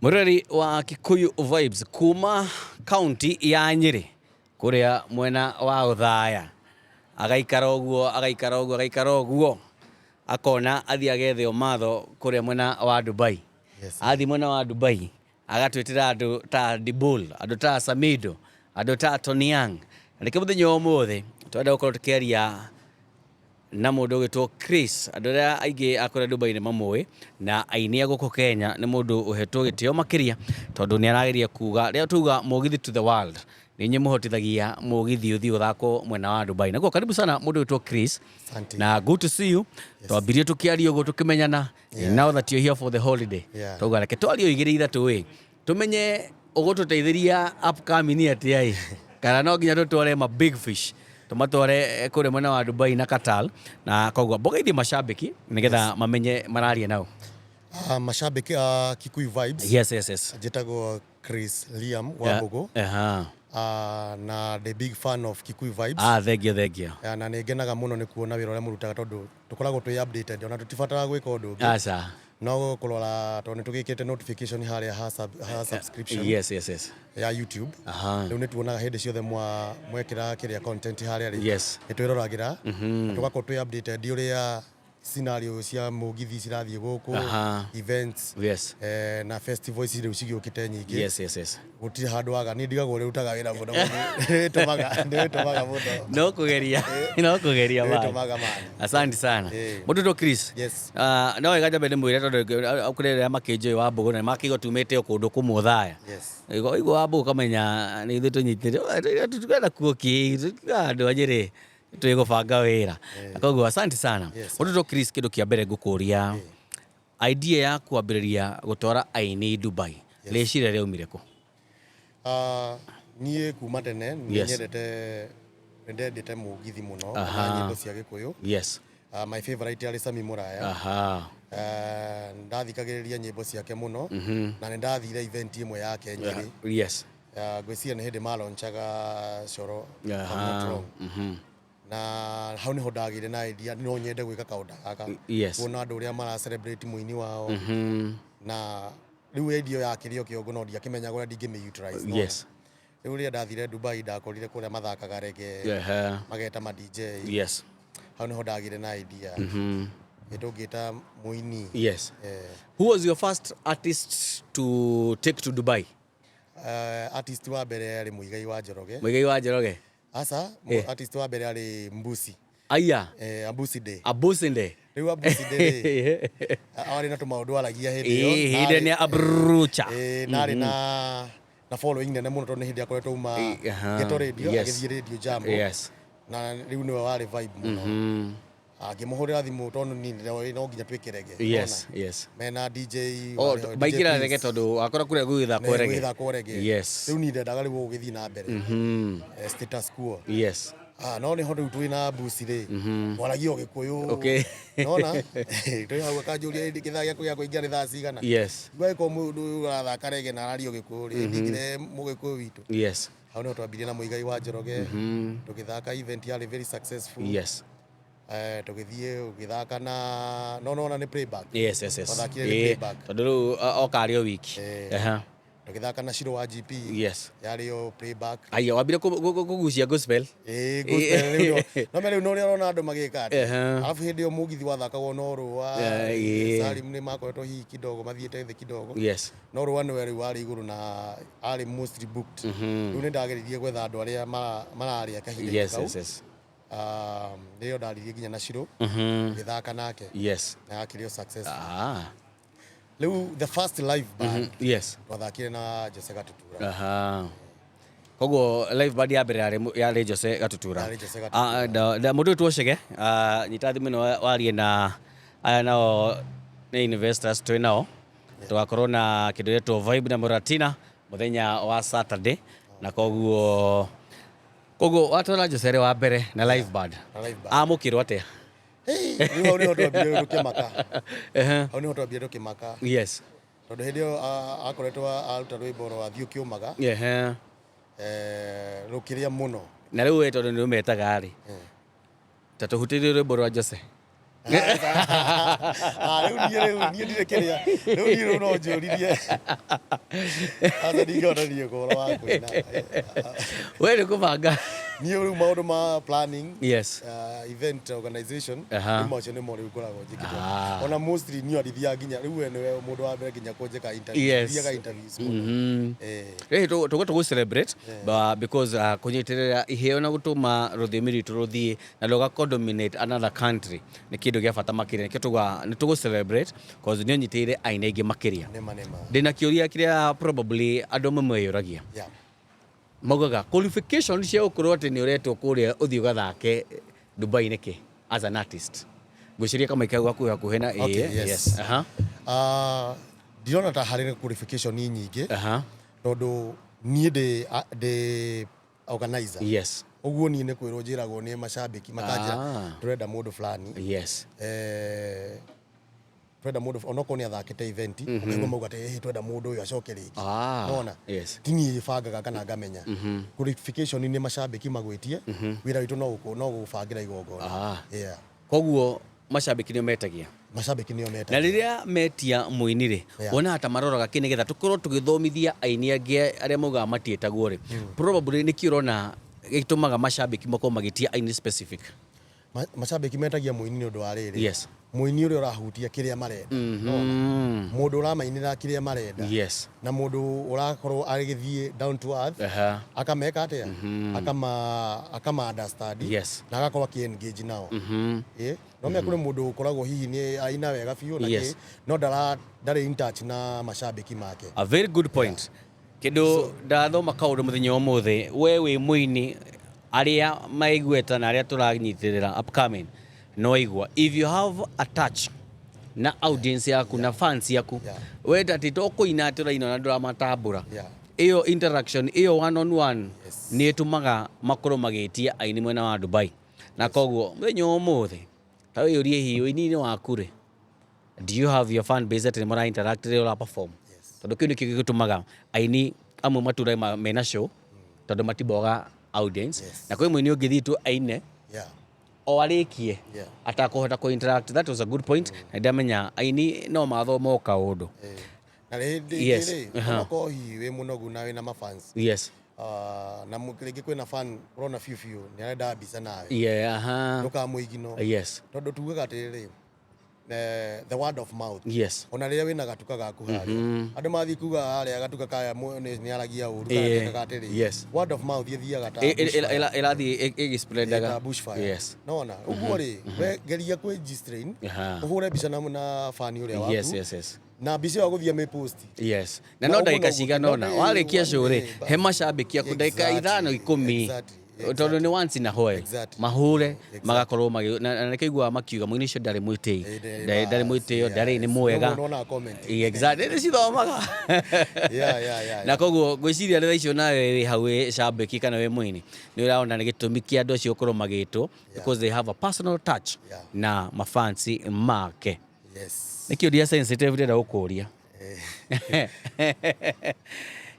Mũrori wa Kikuyu Vibes kuma kaunti ya Nyĩrĩ kũrĩa mwena wa Othaya, agaikara ũguo, agaikara ũguo, agaikara ũguo, akona athiĩ agethe ũmatho kũrĩa mwena wa Dubai. Athiĩ mwena wa Dubai agatwĩtĩra andũ ta Dibul, andũ ta Samido, andũ ta Tony Young. Na nĩkĩo mũthenya wa ũmũthĩ tũrenda gũkorwo tũkĩaria na mũndũ ũgwĩtwo Chris. Andũ arĩa aingĩ a kũrĩa Dubai nĩ mamũĩ, na aini a gũkũ Kenya nĩ mũndũ ũhetwo gĩtĩo makĩria tondũ nĩ arageria kuga, rĩrĩa tuga mũgithi to the world, nĩ inyuĩ mũhotithagia mũgithi ũthiĩ ũthakwo mwena wa Dubai. Naguo karibu sana mũndũ ũgwĩtwo Chris. Asante. Na good to see you. Twambirie tũkĩaria ũguo tũkĩmenyana. Now that you're here for the holiday. Twauga reke twarie o igĩrĩ ithatũ ĩ. Tũmenye ũgũtũteithĩria upcoming atĩa ĩ. Kana no nginya tũtware ma big fish. Tũmatware kũrĩa mwena wa Dubai na Qatar. Na koguo mbogeithie mashabiki nĩgetha mamenye mararia nao. Mashabiki a Kikuyu Vibes. Yes. Njĩtagwo Chris Liam Wambugu. Na the big fan of Kikuyu Vibes. Ah, thank you, thank you. Na nĩ ngenaga mũno nĩ kuona wĩra ũrĩa mũrutaga tondũ tũkoragwo twĩ updated ona tũtibataraga gwĩka ũndũ ũngĩ. Aca. No kũrora tondũ nĩ tũgĩkĩrĩte notification harĩa ha subscription ya YouTube. Rĩu nĩ tuonaga hĩndĩ ciothe mwekĩra kĩrĩa content harĩa rĩ. Nĩ twĩroragĩra. Na tũgakorwo twĩ updated ũrĩa scenario cia mũgithi cirathiĩ gũkũ, events, na festivals rĩu cigĩũkĩte nyingĩ. Gũtirĩ handũ waga, niĩ ndigagwo ũrĩa ũrutaga wĩra mũno. Nĩwĩtũmaga mũno. No kũgeria, no kũgeria man. Nĩwĩtũmaga man. Asante sana. Mũndũ ũyũ Chris. Yes. No wega nyambe ndĩmwĩre tondũ kũrĩ arĩa makĩnjũĩ Wambũgũ na nĩmakĩigua tumĩte o kũndũ kũmwe Othaya. Waigua Wambũgũ ũkamenya nĩ ithuĩ tũnyitĩte, tũrenda kuo kĩ, andũ a Nyĩrĩ twĩgũbanga wĩra. Koguo asante sana. Mũndũ ũyũ Chris, kĩndũ kĩa mbere ngũkũria, idea ya kwambĩrĩria gũtwara aini Dubai, rĩciria rĩaumire kũ? Niĩ kuma tene nĩ nyendete, nĩ ndendete mũgithi mũno na nyĩmbo cia Gĩkũyũ. My favorite arĩ Sami Mũraya. Ndathikagĩrĩria nyĩmbo ciake mũno na nĩ ndathire event ĩmwe yake Nyĩrĩ. Ngwĩciria nĩ hĩndĩ malaunchaga Coro, if I'm not wrong. Na hau nĩho ndagĩire na idea no nyende gwĩka kaũndũ gaka. Kuona andũ ũrĩa mara celebrate mũini wao. Na rĩu idea ĩyo yakĩrĩ o kĩongo no ndiakĩmenyaga ũrĩa ndingĩmĩ utilize. Rĩu rĩrĩa ndathire Dubai ndakorire kũrĩa mathakaga reggae, mageta ma DJ. Hau nĩho ndagĩire na idea. Ĩ ndũngĩta mũini. Who was your first artist to take to Dubai? Artist wa mbere arĩ Muigai wa Njoroge. Muigai wa Njoroge? Aca, artist wa mbere arĩ Mbusi. Aya. Abusi Day. Abusi Day. Rĩu Abusi Day rĩ, arĩ na tũmaũndũ aragia hĩndĩ ĩyo. Hĩndĩ nĩ Abrucha. Na arĩ na following nene mũno tondũ nĩ hĩndĩ akoretwo auma Ghetto Radio agĩthiĩ Radio Jambo. Na rĩu nĩwe warĩ vibe mũno. Ngĩmũhũrĩra thimũ tondũ niĩ no nginya twĩke reggae. Mena DJ Oh, warĩ ho, DJ maingĩra Prince. reggae tondũ wakora kũrĩa gũgĩthakwo Nĩ reggae. gũgĩthakwo reggae. Rĩu niĩ ndendaga rĩu gũgĩthiĩ na mbere. Status quo. No nĩho rĩu twĩna Mbusi rĩ, twaragia o Gĩkũyũ. Nona? Twĩ hau akanjũria ĩndĩ gĩthaa gĩaku gĩa kũingĩra nĩ thaa cigana. Rĩu angĩkorwo mũndũ ũyũ ũrathaka reggae na araria o Gĩkũyũ rĩ, ndingĩre Mũgĩkũyũ witũ. Hau nĩho twambirie na Muigai wa Njoroge. Tũgĩthaka event yarĩ very successful. Tũgĩthiĩ ũgĩthaka na no nona nĩ playback. Twathakire nĩ playback. Tondũ rĩu oka arĩ o wiki. Tũgĩthaka na Shiro wa GP. Yarĩ o playback. Aya, wambire kũgucia gospel. Gospel rĩu no rĩu no ũrĩa ũrona andũ magĩka atĩ. Alafu hĩndĩ ĩyo mũgithi wathakagwo no Rũa. Salim nĩ makoretwo hihi kidogo mathiĩte thĩ kidogo. No Rũa nĩwe rĩu warĩ igũrũ na arĩ mostly booked. Rĩu nĩ ndageririe gwetha andũ arĩa mararĩa kahinda kau. Nĩyo ndaririe nginya na Shiro. Ngĩthaka nake. Na akĩrĩ o successful. Rĩu the first live band. Twathakire na Jose Gatutura. Koguo live band ya mbere yarĩ Jose Gatutura. Yarĩ Jose Gatutura. Mũndũ ũyũ tuocege, nyita thimũ ĩno warie na aya nao nĩ investors twĩ nao. Tũgakorwo na kĩndũ gĩtwo Vibe na Muratina mũthenya wa Saturday na koguo watwara Jose rĩ wa mbere na live band. Na live band. Amũkĩrwo atĩa? Hey, rĩu hau nĩho twambire tũkĩmaka. Hau nĩho twambire tũkĩmaka. Tondũ hĩndĩ ĩyo akoretwo aruta rwĩmbo rwa Thiĩ Ũkĩũmaga. Rũkĩrĩa mũno. Na rĩu we tondũ nĩ ũmetaga rĩ, ta tũhutĩrie rwĩmbo rwa Jose. Ah, rĩu niĩ, rĩu niĩ ndirĩ kĩrĩa, rĩu niĩ rĩu no njũririe, aca, ndingĩhota niĩ ũhoro wa kũina. We nĩ kũbanga. Niĩ rĩu maũndũ ma planning, Yes. Event organization, Aha. rĩu macio nĩmo rĩu ngoragwo njĩkĩte. Ah. Ona mostly niĩ ndithiaga nginya rĩu, we nĩwe mũndũ wa mbere nginya kũnjĩka interview. Thiaga interviews mũno. Eh. Rĩrĩ tũgũ tũgũ celebrate because kũnyitĩrĩra iheo na gũtũma rũthiomi rwitũ rũthiĩ na rũgako dominate another country nĩ kĩndũ gĩa bata makĩria. Nĩkĩo tuga nĩ tũgũ celebrate cause nĩ ũnyitĩrĩire aini aingĩ makĩria. Nĩma, nĩma. Ndĩna kĩũria kĩrĩa probably andũ amwe mweyũragia. Maugaga qualification cia gũkorwo atĩ nĩ ũretwo kũrĩa ũthiĩ ũgathake Dubai nĩkĩ as an artist? Ngwĩciria kamaika gakuhĩ hakuhĩ na Okay, ĩĩ. Yes. Aha. Ndirona ta harĩ na qualification nyingĩ, tondũ niĩ ndĩ organizer. Ũguo niĩ nĩ kwĩrwo njĩragwo nĩ macambĩki, makanjĩra, "Tũrenda mũndũ fulani." Twenda mũndũ onokorwo nĩ athakĩte event, ũkaigua mauga atĩ, "Ĩhĩ, twenda mũndũ ũyũ acoke rĩngĩ." Nona ti niĩ bangaga kana ngamenya qualification, nĩ macambĩki magwĩtie. Wĩra witũ no gũbangĩra igongona. Yeah. Koguo macambĩki nĩo metagia? Macambĩki nĩo Na metagia. Rĩrĩa metia mũini rĩ, wonaga ta maroraga kĩ, nĩgetha tũkorwo tũgĩthomithia aini angĩ arĩa maugaga matiĩtagwo rĩ? Probably nĩkĩ ũrona gĩtũmaga macambĩki makorwo magĩtia aini specific? Macambĩki metagia mũini nĩ ũndũ wa rĩrĩ, mũini ũrĩa ũrahutia kĩrĩa marenda. Mũndũ ũramainĩra kĩrĩa marenda, na mũndũ ũrakorwo agĩthiĩ down to earth, akameka atĩa, akama understand, na agakorwo akĩ engage nao. Ĩ no mea kũrĩ mũndũ ũkoragwo hihi nĩ aina wega biũ na kĩ, no ndarĩ in touch na macambĩki make. A very good point. Kĩndũ ndathoma kaũndũ mũthenya wa ũmũthĩ, we wĩ mũini, arĩa maiguĩta na arĩa tũranyitĩrĩra upcoming, no igua if you have a touch na audience yaku na fans yaku, we atĩ to kũina atĩ ũraina na ndũramatambũra, ĩyo interaction ĩyo one on one nĩ ĩtũmaga makorwo magĩtia aini mwena wa Dubai. Na koguo mũthenya wa ũmũthĩ ta wĩyũrie, hihi ũini-inĩ waku rĩ, do you have your fan base atĩ nĩ mara interact rĩrĩa ũra perform? Tondũ kĩu nĩkĩo gĩtũmaga aini amwe mature mena show, tondũ matiboga audience. Na kwĩ mũini ũngĩthiĩ tu aine o arĩkie atakũhota kũ interact. That was a good point, na ndamenya aini no mathoma o kaũndũ. Eh. Na rĩndĩ rĩ, onokorwo hihi wĩ mũnogu na wĩna mafans, na rĩngĩ kwĩna fan ũrona biũ biũ nĩ arenda mbica nawe, ndũkamũigino, tondũ tugaga atĩrĩrĩ, the word of mouth, ona rĩrĩa wĩna gatuka gaku harĩa, andũ mathiĩ kuga harĩa gatuka kaya nĩ aragia ũru kana nĩekaga atĩrĩ, word of mouth ĩthiaga ta bushfire. Ĩrathiĩ ĩgĩspreadaga. Ta bushfire. Nona ũguo rĩ, we geria kwĩ strain, ũhũre mbica na fan ũrĩa waku, na mbica ĩyo gũthiĩ amĩpost. Yes, na Na no ũguo ndagĩka noguo cigana no ũna warĩkia show rĩ, he macambĩki aku ndagĩka 5, 10, tondũ nĩ once in a while. Mahũre magakorwo na nĩkĩo iguaga makiuga mũini ũcio ndarĩ mwĩtĩi. Ndarĩ mwĩtĩo, ndarĩ, nĩ mwega. Nĩguo ndonaga comment. Yeah, exactly, nĩ cithomaga. Na koguo ngwĩciria rĩrĩa icio nawe wĩ hau wĩ cambĩki kana wĩ mũini, nĩ ũrona nĩ gĩtũmi kĩa andũ acio gũkorwo magĩtwo, because they have a personal touch na mafansi make. Nĩ kĩũria sensitive ndĩrenda gũkũria.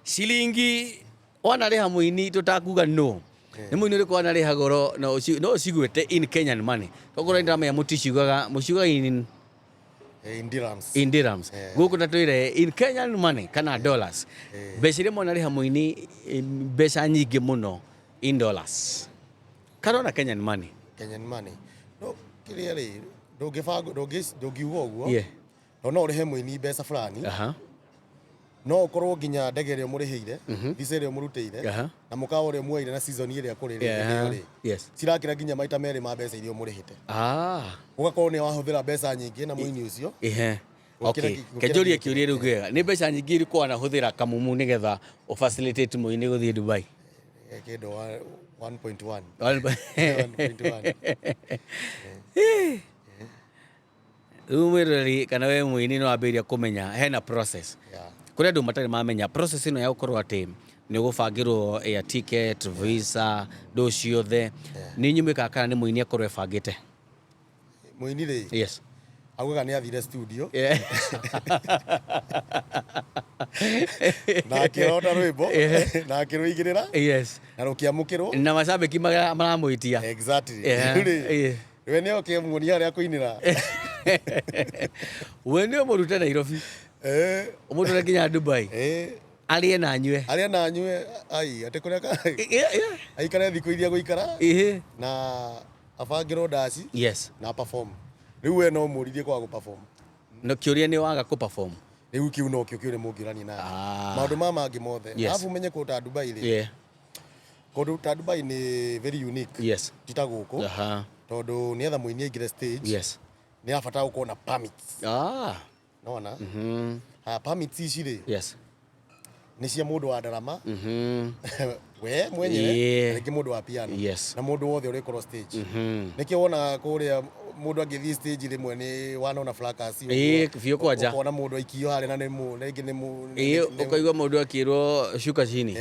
Ciringi wanarĩha mũini, tũtakuga no nĩ mũini ũrĩkũ wanarĩha goro no ũciguĩte in Kenyan money? Tokorwo nĩndamenya mũticiugaga, mũciugaga in In dirhams. In dirhams. Gũkũ ta twĩre in Kenyan money kana dollars, mbeca iria mwanarĩha mũini, mbeca nyingĩ mũno in dollars kana ona Kenyan money? Kenyan money. No kĩrĩa rĩ, ndũngĩbanga, ndũngiuga ũguo. No no ũrĩhe mũini mbeca fulani, no ũkorwo nginya ndege ĩrĩa ũmũrĩhĩire, visa ĩrĩa ũmũrutĩire, na mũkawa ũrĩa muoire, na season ĩrĩa kũrĩ rĩ, hĩndĩ ĩyo rĩ, cirakĩra nginya maita merĩ ma mbeca iria ũmũrĩhĩte. Ũgakorwo nĩ wahũthĩra mbeca nyingĩ na mũini ũcio. Gũkĩra gũkĩra Kenjũrie nginya kĩũria rĩu kĩega. Nĩ mbeca nyingĩ irĩkũ wanahũthĩra kamumu nĩgetha ũfacilitate mũini gũthiĩ Dubai? Kĩndũ 1.1. 1.1. Rĩu mwĩroreri kana we mũini no wambĩrĩria kũmenya hena process. Kũrĩ andũ matarĩ mamenya process ĩno ya gũkorwo atĩ nĩ ũgũbangĩrwo air ticket, visa, ndũ ciothe. Nĩ inyuĩ mwĩkaga kana nĩ mũini akorwo ebangĩte? Mũini rĩ, augaga nĩ athire studio na akĩrota rwĩmbo na akĩrũigĩrĩra na rũkĩamũkĩrwo. Na macambĩki maramwĩtia. Exactly. Rĩu rĩ, We nĩ oke muonia harĩa kũinĩra. We nĩ ũmũrute Nairobi, ũmũtware nginya Dubai, arĩe na anyue. Arĩa na anyue, ai atĩ kũrĩa aikare thikũ iria gũikara na abangĩrwo ndaci na perform. Rĩu we no mũririe kwaga gũ perform. No kĩũria nĩ waga kũ perform. Rĩu kĩu no kĩo kĩũria mũngĩũrania nake. Maũndũ ma mangĩ mothe. Alafu ũmenye kũndũ ta Dubai rĩ, kũndũ ta Dubai nĩ very unique. Ti ta gũkũ. Tondũ nĩgetha mũini aingĩre stage, nĩ arabatara gũkorwo na permits. Nona? Haya, permits ici rĩ, nĩ cia mũndũ wa ndarama, we mwenyewe, na rĩngĩ mũndũ wa piano, na mũndũ wothe ũrĩkorwo stage. Nĩkĩo wonaga kũrĩa mũndũ angĩthiĩ stage rĩmwe nĩ wanona fracas ũguo. Ĩĩ, biũ kwanja. Ũkona mũndũ aikio harĩa na nĩ rĩngĩ nĩ Ũkaigua mũndũ akĩrwo shuka chini.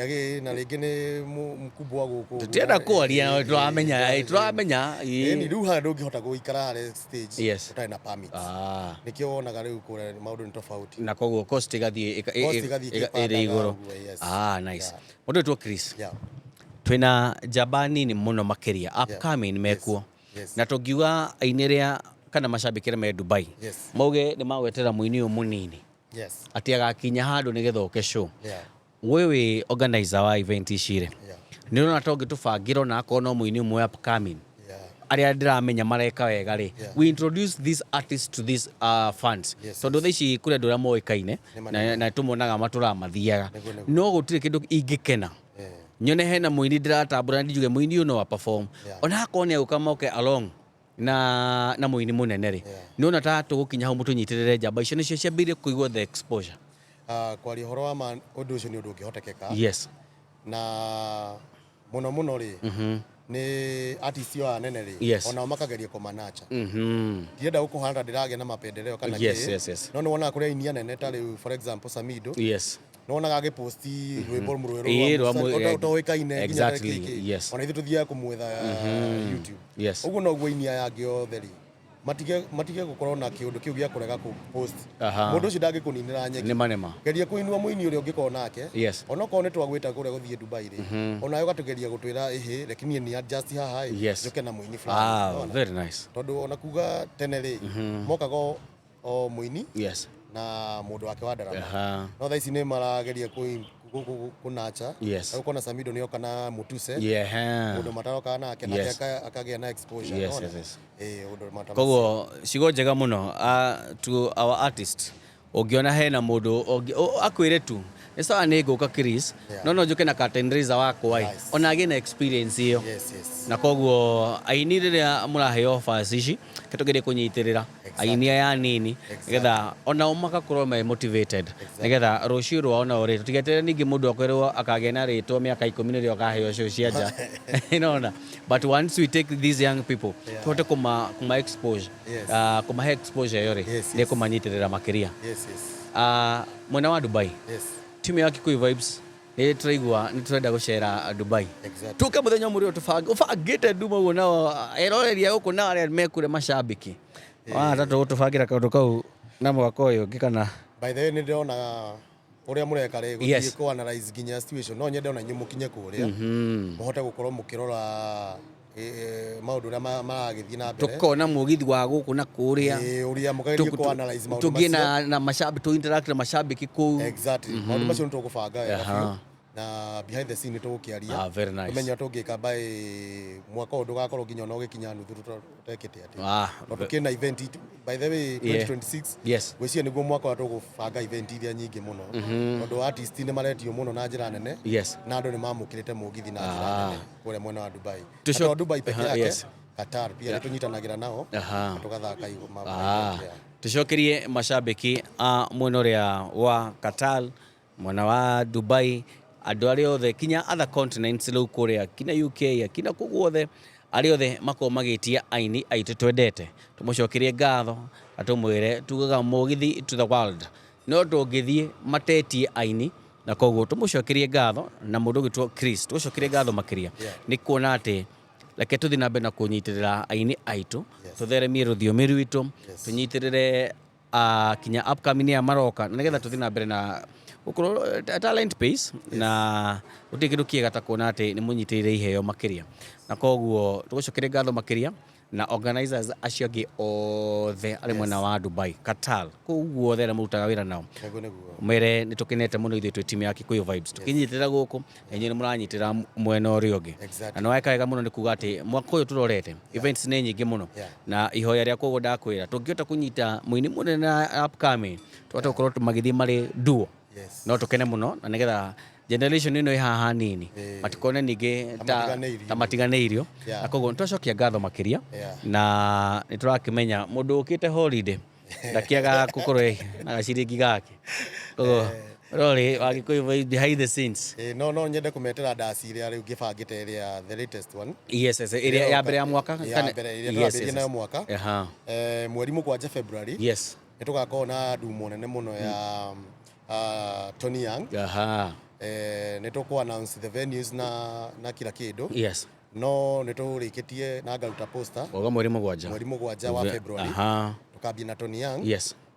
Na rĩngĩ nĩ mkubwa gũkũ. Tũtienda kwaria, tũramenya, tũramenya. Ĩni rĩu harĩa ndũngĩhota gũikara harĩa stage ũtarĩ na permits. Nĩkĩo wonaga rĩu kũrĩa maũndũ nĩ tofauti. Na koguo cost ĩgathiĩ Cost ĩgathiĩ ĩrĩ ĩkĩpandaga igũrũ. ũguo, yes. Nice. Mũndũ wĩtwo Chris. Twĩna njamba nini mũno makĩria upcoming mekuo. Na tũngiuga aini arĩa kana macambĩki arĩa me Dubai, mauge nĩ magwetera mũini ũyũ mũnini atĩ agakinya handũ nĩgetha oke show. We wĩ organizer wa event ici rĩ, nĩ ũrona ta ũngĩtũbangĩra ona akorwo no mũini ũmwe upcoming, arĩa ndĩramenya mareka wega rĩ, we introduce this artist to these fans, tondũ thaa ici kũrĩ andũ arĩa moĩkaine Nĩ na tũmonaga matũraga mathiaga, Nĩguo, nĩguo. no gũtirĩ kĩndũ ingĩkena nyone hena mũini ndĩratambũra njuge mũini ũyũ no a perform, ona akorwo nĩ egũka moke along na mũini mũnene rĩ, nĩ ũrona ta tũgũkinya hau mũtũnyitĩrĩre njamba icio nĩcio ciambĩrĩrie kũigua the exposure? Kwaria ũhoro wa ma, ũndũ ũcio nĩ ũndũ ũngĩhotekeka. Na mũno mũno rĩ, nĩ artist aya nene rĩ, onao makageria kũmanacha. Ndirenda gũkũhana ta ndĩragĩa na mapendeleo kana kĩ. No nĩ wonaga kũrĩ aini anene ta rĩu, for example, Samido, nĩ wonaga agĩposti rwĩmbo rwerũ rwa ũtoĩkaine nginya kĩ. Ona ithuĩ tũthiaga kũmwetha YouTube. Ũguo noguo aini aya angĩ othe rĩ, matige gũkorwo na kĩũndũ kĩu gĩa kũrega kũ post. Mũndũ ũcio ndangĩkũninĩra nyeki. Nĩma nĩma. Geria kũinua mũini ũrĩa ũngĩkorwo nake. Onokorwo nĩ twagwĩta kũrĩa gũthiĩ Dubai rĩ, onawe ũgatũgeria gũtwĩra ĩhĩ, reke niĩ ni adjust haha ĩ, njũke na mũini fulani. Nĩwona? Very nice. Tondũ ona kuga tene rĩ, mokaga o mũini na mũndũ wake wa ndarama. No thaa ici nĩ marageria kũnacha. Rĩu ũkona Samido nĩoka na Mutuse, mũndũ matarokaga nake, nake akagĩa na exposure. Nĩwona? Ũndũ matamacio. Koguo ciugo njega mũno, to our artist, ũngĩona hena mũndũ akwĩre tu nĩ sawa nĩ ngũka Chris, no njũke na curtain raiser wakwa ĩ, ona agĩe na experience ĩyo. Na koguo aini rĩrĩa mũraheo offers ici, ke tũgerie kũnyitĩrĩra aini aya nini, nĩgetha onao magakorwo me motivated, nĩgetha rũciũ rwao nao rĩ, tũtigeterere ningĩ mũndũ akwĩrwo akagĩa na rĩtwa mĩaka 10 nĩrĩo akaheo show cia nja. Nĩwona? But once we take these young people, tũhote kũma expose, kũmahe exposure ĩyo rĩ, nĩ kũmanyitĩrĩra makĩria. Mwena wa Dubai, timu ya Kikuyu Vibes nĩ tũraigua nĩ tũrenda gũcera Dubai. Tũke mũthenya ũmwe ũrĩa ũbangĩte nduma ũguo nao eroreria gũkũ na arĩa mekũrĩa macambĩki. Wahota gũtũbangĩra kaũndũ kau na mwaka ũyũ ũngĩ kana? By the way, nĩ ndĩrona ũrĩa mũreka rĩ, gũthiĩ kũ analyze nginya situation, no nyende ona inyuĩ mũkinye kũrĩa, mũhote gũkorwo mũkĩrora maũndũ ũrĩa maragĩthiĩ na mbere. Tũkona mũgithi wa gũkũ na kũrĩa. Ũrĩa mũkagerie kũ analyze maũndũ Tũgĩe macio. na macambĩki, tũ interact na macambĩki kũu. Exactly. Maũndũ macio nĩ tũgũbanga wega biũ. Na behind the scene nĩ tũgũkĩaria. Very nice. Tũmenye ũrĩa tũngĩka by mwaka ũyũ ndũgakorwo nginya ona ũgĩkinya nuthu tũtekĩte atĩa. Tondũ kĩna event by the way, 2026, ngwĩciria nĩguo mwaka ũrĩa tũgũbanga event iria nyingĩ mũno. Tondũ artist nĩ maretio mũno na njĩra nene. Na andũ nĩ mamũkĩrĩte mũgithi na njĩra nene kũrĩa mwena wa Dubai. Na to Dubai peke yake, Qatar pia nĩ tũnyitanagĩra nao, na tũgathaka event, yeah. Tũcokerie macambĩki a mwena ũrĩa wa Qatar, mwena wa Dubai, andũ arĩa othe kinya other continents rĩu kũrĩa kinya UK, kinya kũu guothe arĩa othe makoragwo magĩtia aini aitũ twendete, tũmũcokerie ngatho na tũmwĩre tugaga mũgithi to the world, no tũngĩthiĩ matetie aini, na koguo tũmũcokerie ngatho na mũndũ ũgwĩtwo Chris, tũgũcokerie ngatho makĩria nĩ kuona atĩ reke tũthiĩ na mbere na kũnyitĩrĩra aini aitũ, tũtheremie rũthiomi rwitũ, tũnyitĩrĩre kinya upcoming aya maroka, na nĩgetha tũthiĩ na mbere na gũkorwo talent pace, na gũtirĩ kĩndũ kĩega ta kuona atĩ nĩ mũnyitĩrĩire iheo makĩria, na koguo tũgũcokeria ngatho makĩria. Na organizers acio angĩ othe arĩ mwena wa Dubai, Qatar, kũu guothe arĩa mũrutaga wĩra nao. Nĩguo, nĩguo. Mere nĩ tũkenete mũno ithuĩ twĩ timu ya Kikuyu Vibes tũkĩnyitĩrĩra gũkũ na inyuĩ nĩ mũranyitĩrĩra mwena ũrĩa ũngĩ. Na nĩ weka wega mũno nĩ kuga atĩ mwaka ũyũ tũrorete events nĩ nyingĩ mũno. Na ihoya rĩa koguo ndakwĩra tũngĩhota kũnyita mũini mũnene na upcoming, tũhote gũkorwo magĩthiĩ marĩ duo, no tũkene mũno na nĩgetha generation ĩno ĩ haha nini matikone ningĩ ta matiganĩirio. Ta matiganĩirio. Na koguo nĩ twacokia ngatho makĩria. Na nĩ tũrakĩmenya mũndũ ũkĩte holiday ndakĩagaga gũkorwo na gaciringi gake, koguo rori wa Gikuyu Vibes behind the scenes. No nyende kũmetera ndaci ĩrĩa rĩu ngĩbangĩte, ĩrĩa the latest one. Yes, ĩrĩa ya mbere ya mwaka. Ya mbere ĩrĩa tũrambĩrĩria nayo mwaka. Mweri 7 February, nĩ tũgakorwo na ndumo nene mũno ya Tony Young. Nĩ tũkũ announce the venues na kila kĩndũ. No nĩ tũrĩkĩtie na ngaruta poster. Wauga mweri 7? Mweri 7 wa February. Tũkambia na Tony Young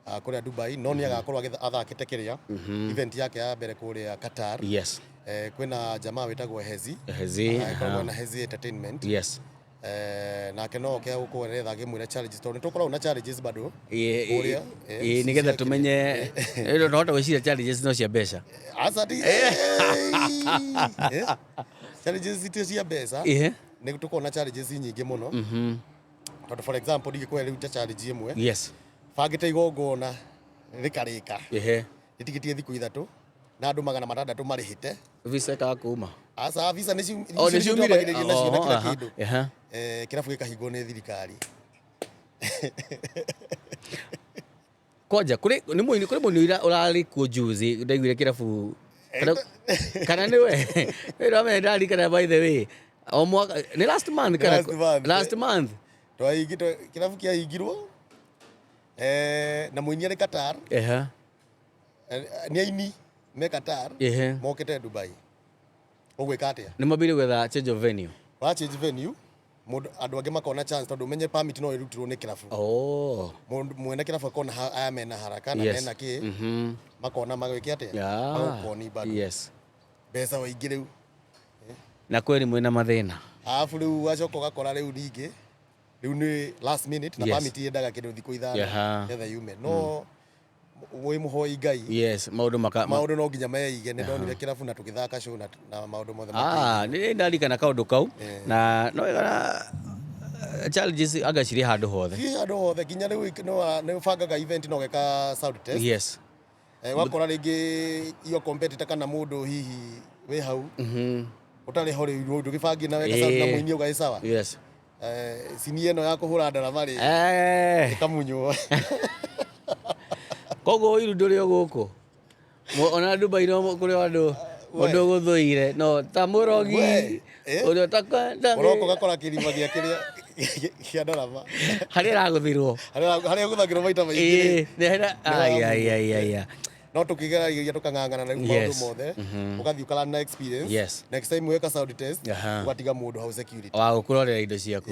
kũrĩa Dubai, no nĩ agakorwo athakĩte kĩrĩa event yake ya mbere kũrĩa Qatar. Kwĩna jamaa wĩtagwo Hezi. Hezi. Ĩkoragwo na Hezi Entertainment. Nake no oke gũkũeretha agĩmwĩra challenges, tondũ nĩ tũkoragwo na challenges bado kũrĩa, Nĩgetha tũmenye no gwĩciria challenges no cia mbeca. Aca, ti challenges ti cia mbeca. Nĩ tũkoragwo na challenges nyingĩ mũno, tondũ for example ndingĩkũhe rĩu ta challenge ĩmwe, bangĩte igongona rĩkarĩka, rĩtigĩtie thikũ 3 na andũ 600 marĩhĩte. Visa ĩkaga kuma. Aca, visa nĩ Oh, nĩ ciumire. Twambagĩrĩria nacio na Oho, kila kĩndũ. Kĩrabu gĩkahingwo nĩ thirikari. Kwanja kũrĩ nĩ mũini, kũrĩ mũini ũrarĩ kuo juzi ndaiguire kĩrabu kana nĩwe wĩra ndarikana, by the way, o mwaka nĩ last month kana Last month. Last month. Kĩrabu kĩahingirwo na mũini arĩ Qatar. Nĩ aini me Qatar mokĩte Dubai, ũgwĩka atĩa? Nĩ mambire gwetha change of venue. Wa change venue, mũndũ andũ angĩ makona chance, tondũ ũmenye permit no ĩrutirwo nĩ kĩrabu. Mũndũ mwene kĩrabu akona aya mena haraka na mena kĩ, makona magwĩke atĩa, magũkoni bado mbeca waingĩ rĩu. Na kweli mwĩna mathĩna. Arabu rĩu wacoka ũgakora rĩu ningĩ rĩu nĩ last minute na permit yendaga kĩndũ thikũ 5 nĩgetha yume, no wĩ mũhoi Ngai. Yes, maũndũ maka Maũndũ no nginya meige. Nĩ ndonire kĩrabu na tũgĩthaka show na maũndũ mothe. Ah, nĩ ndarikana kaũndũ kau na no wega, challenges anga cirĩ handũ hothe. Ci handũ hothe, nginya rĩu nĩ ũbangaga event na ũgeka sound test. Ũgakora rĩngĩ your competitor kana mũndũ hihi wĩ hau ũtarĩ ho rĩu ndũgĩbangi na weka sound na mũini ũgaĩ sawa. Cini ĩno ya kũhũra ndarama rĩ, ĩkamunywo. Koguo ũiru ndũrĩ o gũkũ. Ona Dubai no kũrĩ o andũ mũndũ ũgũthũire no ta mũrogi We, eh. ũrĩa ũtakwenda. Ũroka ũgakora kĩrima gĩa kĩrĩa kĩa ndarama harĩa ĩragũthirwo. Harĩa gũthagĩrwo maita maingĩ rĩ. Nĩ harĩa ai ai ai ai ai. No tũkĩgeragia tũkang'ang'ana na rĩu maũndũ mothe ũgathiĩ ũkarana na experience. Next time weka sound test, ũgatiga mũndũ hau security wa gũkũrorera indo ciaku.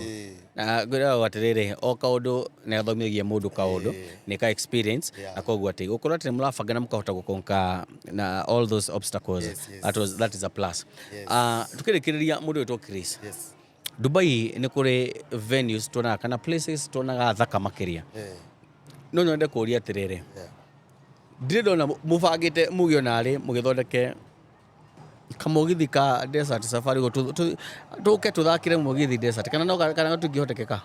Na ngwĩraga atĩrĩrĩ, o kaũndũ nĩ gathomithagia mũndũ kaũndũ, nĩ ka experience. Na koguo atĩ gũkorwo atĩ nĩ mũrabanga na mũkahota gũkonka na all those obstacles, that is a plus. Ah, tukĩrĩkĩrĩria, mũndũ wĩtwo Chris, Dubai nĩ kũrĩ venues tuonaga kana places tuonaga thaka makĩria. No nyende kũũria atĩrĩrĩ, ndirĩ ndona mũbangĩte muge onarĩ mũgĩthondeke kamũgithi ka desert safari ũguo tũke tũthakĩre mũgithi desert, kana no kana tũngĩhotekeka?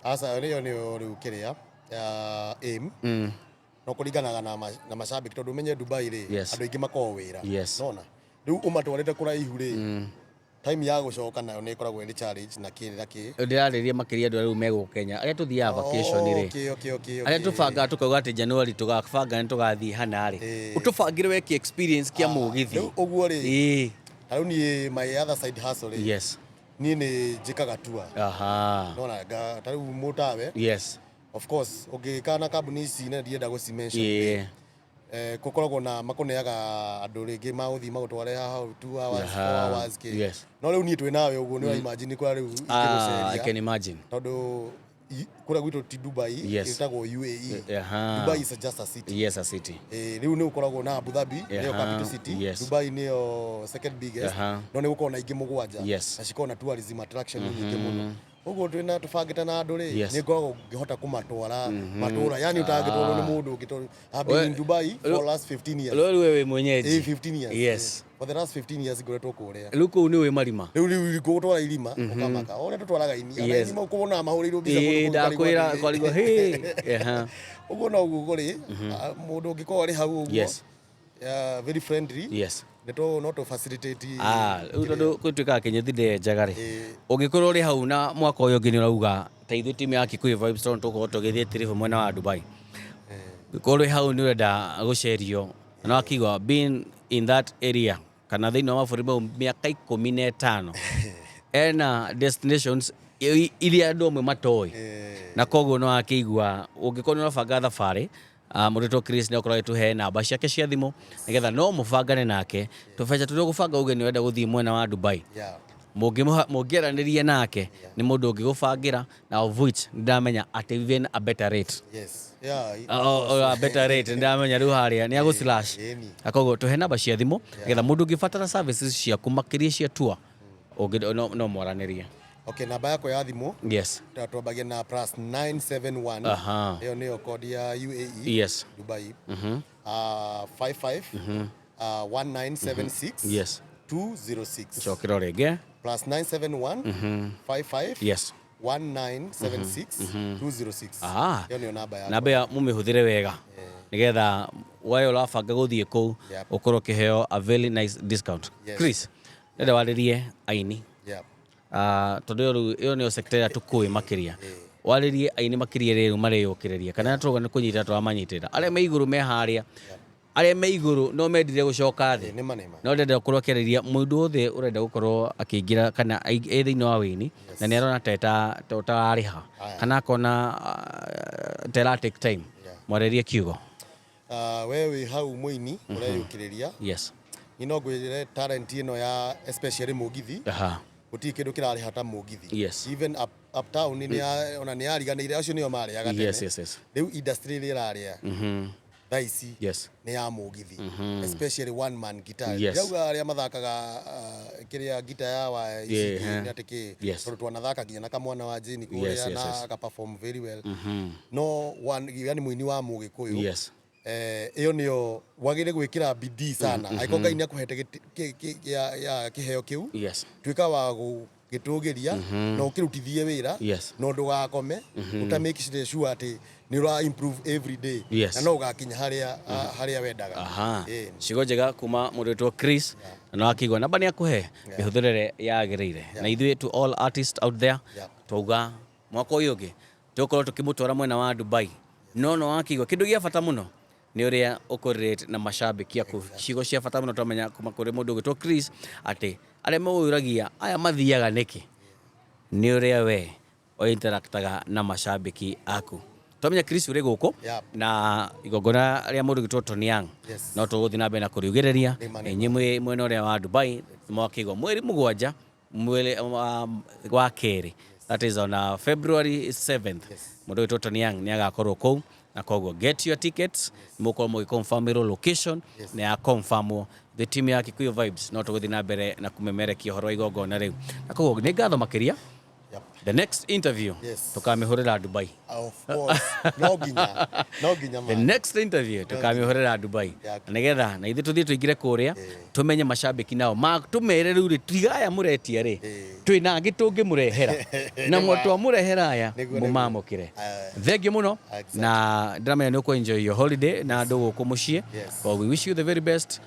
Aca, ĩyo nĩyo rĩu kĩrĩa ya aim, no kũringanaga na macambĩki, tondũ ũmenye Dubai rĩ, andũ aingĩ makoragwo wĩra. Nona rĩu ũmatwarĩte kũraihu rĩ, time ya gũcoka nayo nĩ ĩkoragwo ĩrĩ challenge na kĩ na kĩ. Ndĩrarĩria makĩria andũ arĩa rĩu megũkũ Kenya, arĩa tũthiaga vacation rĩ, arĩa tũbangaga tũkauga atĩ January tũgabanga nĩ tũgathiĩ hana rĩ, ũtũbangĩre weki experience kĩa mũgithi. Rĩu ũguo rĩ, ta rĩu niĩ my other side hustle rĩ, niĩ nĩ njĩkaga tour. Nona ta rĩu mũtawe, of course ũngĩka na kambuni ici nene ndienda gũci mention, gũkoragwo na makũneaga andũ rĩngĩ magũthiĩ magũtware haha 2 hours, 4 hours kĩ. No rĩu niĩ twĩ nawe ũguo nĩ imagine kũrĩa rĩu Ah, I ingĩgũceria can imagine. Tondũ kũrĩa gwitũ ti Dubai, ĩtagwo UAE. Dubai is just a city. Yes, a city. Rĩu nĩ ũkoragwo na Abu Dhabi, nĩyo capital city. Dubai nĩyo second biggest. No nĩ gũkoragwo na ingĩ mũgwanja, na cikoragwo na tourism attraction nyingĩ mũno. Ũguo twĩna tũbangĩte na andũ rĩ, nĩ ngoragwo ngĩhota kũmatwara matũra, yani ũtangĩtwarwo nĩ mũndũ ũngĩ, tondũ I've been in Dubai for last 15 years. Rĩu we wĩ mwenyeji. Ĩ, 15 years. For the last 15 years ngoretwo kũrĩa. Rĩu kũu nĩ wĩ marima. Rĩu ngũgũtwara irima ũkamaka o ũrĩa tũtwaraga inia ona irima ũkũbonaga mahũrĩirwo mbica kũndũ kũu ũkarigwo Ndakwĩra atĩrĩrĩ. kwarigwo hĩ. Aha. Ũguo noguo kũrĩ, mũndũ ũngĩkorwo arĩ hau ũguo, very friendly, nĩ tũ no tũ facilitate. Ah, rĩu tondũ gwĩtuĩkaga kĩnyũthi ndenjaga rĩ, Ĩĩ. ũngĩkorwo ũrĩ hau na mwaka ũyũ ũngĩ nĩ ũrauga ta ithuĩ timu ya Kikuyu Vibes tondũ tũgũkorwo tũgĩthiĩ trip mwena wa Dubai, ũngĩkorwo ũrĩ hau nĩ ũrenda gũcerio na wakĩigua being in that area kana thĩinĩ wa mabũrũri mau mĩaka 15 ena destinations iria andũ amwe matoĩ, na koguo nĩ wakĩigua ũngĩkorwo nĩ ũrabanga thabarĩ, mũrĩtwo Chris nĩ akorwo agĩtũhe namba ciake cia thimũ nĩgetha no mũbangane nake tũbeca tũrĩa ũgũbanga uge nĩ ũrenda gũthiĩ mwena wa Dubai, mũngĩaranĩria nake nĩ mũndũ ũngĩgũbangĩra na of which nĩndamenya at even a better rate. Yes. Yeah, A better rate nĩndamenya rĩu harĩa nĩ agũ slash. Ĩni. Na koguo tũhe namba cia thimũ nĩgetha mũndũ ũngĩbatara services ciaku makĩria cia tour no mwaranĩrie. Okay, namba yakwa ya thimũ, twambagia na plus 971. Ĩyo nĩyo kodi ya UAE. Dubai. 55 1976 206. Cokera o rĩngĩ. Plus 971 55 1976 206. Ĩyo nĩyo namba yakwa. Namba ĩyo mũmĩhũthĩre wega nĩgetha we ũrabanga gũthiĩ kũu ũkorwo ũkĩheo a very nice discount. Chris, ndĩrenda warĩrie aini. Tondũ ĩyo rĩu ĩyo nĩyo sector ĩrĩa tũkũĩ makĩria, warĩrie aini makĩria rĩu mareyũkĩrĩria kana tũrauga nĩ kũnyita tũramanyitĩrĩra arĩa me igũrũ me harĩa, arĩa me igũrũ no mendire gũcoka thĩ. Nĩma nĩma. No ndĩrenda gũkorwo akĩarĩria mũndũ wothe ũrenda gũkorwo akĩingĩra kana ĩ thĩinĩ wa wĩini na nĩ arona ta ũtararĩha kana akona ta ĩra take time, mwarĩrie kiugo. We wĩ hau mũini ũreyũkĩrĩria, niĩ no ngwĩre talent ĩno ya especially mũgithi, gũtirĩ kĩndũ kĩrarĩha ta mũgithi. Even uptown nĩ ona nĩ yariganĩire, acio nĩo marĩaga tene. Rĩu industry ĩrĩa ĩrarĩa thaa ici nĩ ya mũgithi, especially one man guitar. Ndĩrauga arĩa mathakaga kĩrĩa guitar ya waya ici nĩ atĩ kĩ, tondũ twanathaka nginya na kamwana wa Jane kũrĩa na aka perform very well, no one, yani mũini wa mũgĩkũyũ, ĩyo nĩyo wagĩrĩire gwĩkĩra bidii sana. Angĩkorwo Ngai nĩ akũhete kĩheo kĩu, tuĩka wa gũgĩtũgĩria na ũkĩrutithie wĩra, na ndũgakome ũta make sure atĩ nĩ ũra improve every day, na no ũgakinya harĩa wendaga. Ĩĩ. Ciugo njega kuma mũndũ wĩtwo Chris, na wakĩigua namba nĩ akũhe mĩhũthĩrĩre yagĩrĩire, na ithuĩ to all artists out there twauga mwaka ũyũ ũngĩ tũgũkorwo tũkĩmũtwara mwena wa Dubai, no wakĩigua kĩndũ gĩa bata mũno nĩ ũrĩa ũkũrelate na macambĩki aku. Ciugo cia bata mũno twamenya kuma kũrĩ mũndũ ũgwĩtwo Chris atĩ arĩa mawũragia aya mathiaga nĩkĩ nĩ ũrĩa we ũinteractaga na macambĩki aku. Twamenya Chris ũrĩ gũkũ na igongona rĩa mũndũ ũgwĩtwo Tony Young, no tũgũthiĩ na mbere na kũriugĩrĩria. Nĩma, nĩma. Inyuĩ mwĩ mwena ũrĩa wa Dubai mwakĩigua mweri 7 mweri wa kerĩ, that is on February 7th, mũndũ ũgwĩtwo Tony Young nĩ agakorwo kũu, na koguo get your tickets, mũkorwo mũgĩconfirmĩrwo location na ya confirmwo the team ya Kikuyu Vibes no tũgũthiĩ na mbere na kũmemerekia ũhoro wa igongona rĩu, na koguo nĩ ngatho makĩria. The next interview tũkamĩhũrĩra Dubai. Of course. No nginya The man. next interview tũkamĩhũrĩra Dubai na nĩgetha na ithuĩ tũthiĩ tũingĩre kũrĩa tũmenye macambĩki nao tũmere rĩu rĩ tiga aya mũretia rĩ, twĩna angĩ tũngĩmũrehera na twamũrehera aya Nĩguo, nĩguo. mũmamũkĩre. Thengiũ mũno na ndĩramenya nĩ ũkũ enjoy your holiday na andũ gũkũ mũciĩ. Well, we wish you the very best.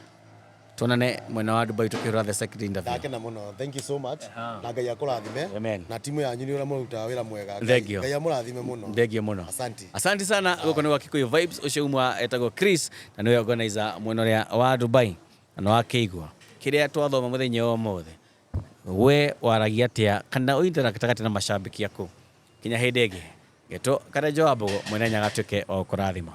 Tuonane mwena wa Dubai tukĩhũra the second interview. Ndakena mũno, thank you so much, na Ngai akũrathime. Amen. Na timu yanyu nĩ ũrĩa mũrutaga wĩra mwega. Thank you. Ngai amũrathime mũno. Thengiũ mũno. Asante. Asante sana. Gũkũ nĩ gwa Kikuyu Vibes, ũcio umwa etagwo Chris na nĩwe organizer mwena ũrĩa wa Dubai, na nĩ wakĩigua kĩrĩa twathoma mũthenya wa ũmũthĩ, we waragia atĩa kana ũinteractaga atĩa na macambĩki aku. Kinya hĩndĩ ĩngĩ, getwo Karenjo wa Mbogo, mwene Nyaga atuĩke wa gũkũrathima.